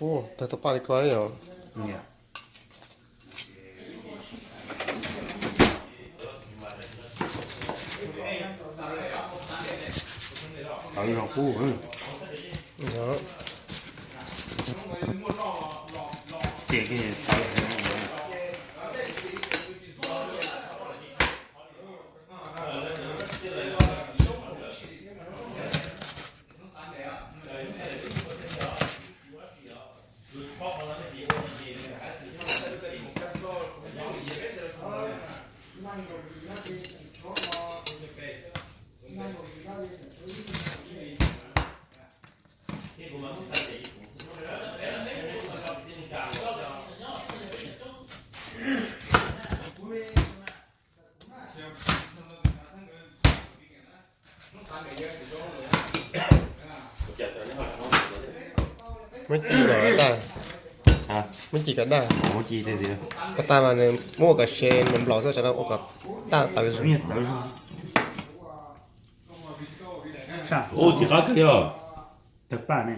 Ua tag tus paj li ko yom. Tawv zog kub. Muab ci kom daj, muab ci kom daj. Koj tas mas nws muab ua kom se nws nplaum xwb, tsam no ua kom daj tawv zog. Ua ci qab kawg li os. Tawg paj ne,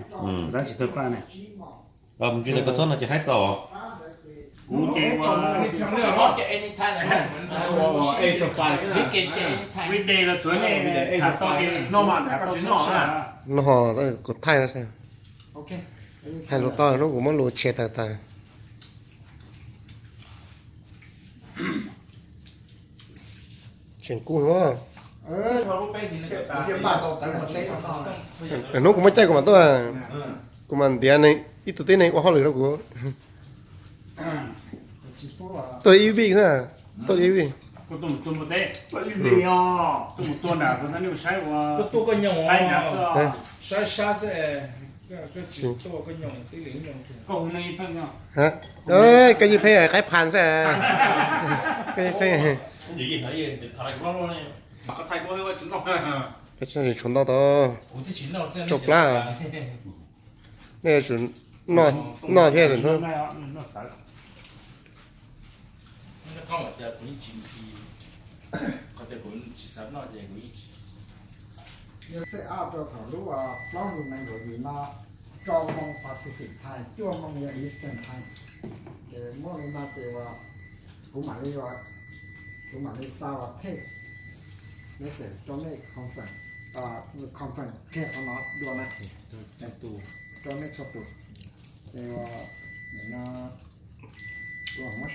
tab sis tawg paj ne. Mus ntsis ntawm koj txob no ces haib txaus. Kuv ces ua weekday los tsuav nej tham tau no mas kuv thaij no, thaij lus tau hnub kuv muab lus tshem tawg tag. Tseem kub no. Hnub kuv muaj caij kuv mam tuaj, kuv mam ntiav ib tug tib neeg ua hauj lwm rau kuv. Tuaj ib vij xwb, tuaj ib vij. Koj ywj pheej qaib phan xwb, koj ywj pheej. Koj tsis tshuav ntau tau, tsau plab. Nej yuav tsum noj thiab. Set up rau thaum lub plaub hlis nees nkaum yim no, rau moo Pacific Time, cuaj moo yog Eastern Time. Ces muaj li no ces kuv mam li, kuv mam li xa ua text message rau nej confirm, confirm kiag qhov no dua na, rau nej txhua tus. Ces nim no kuv muab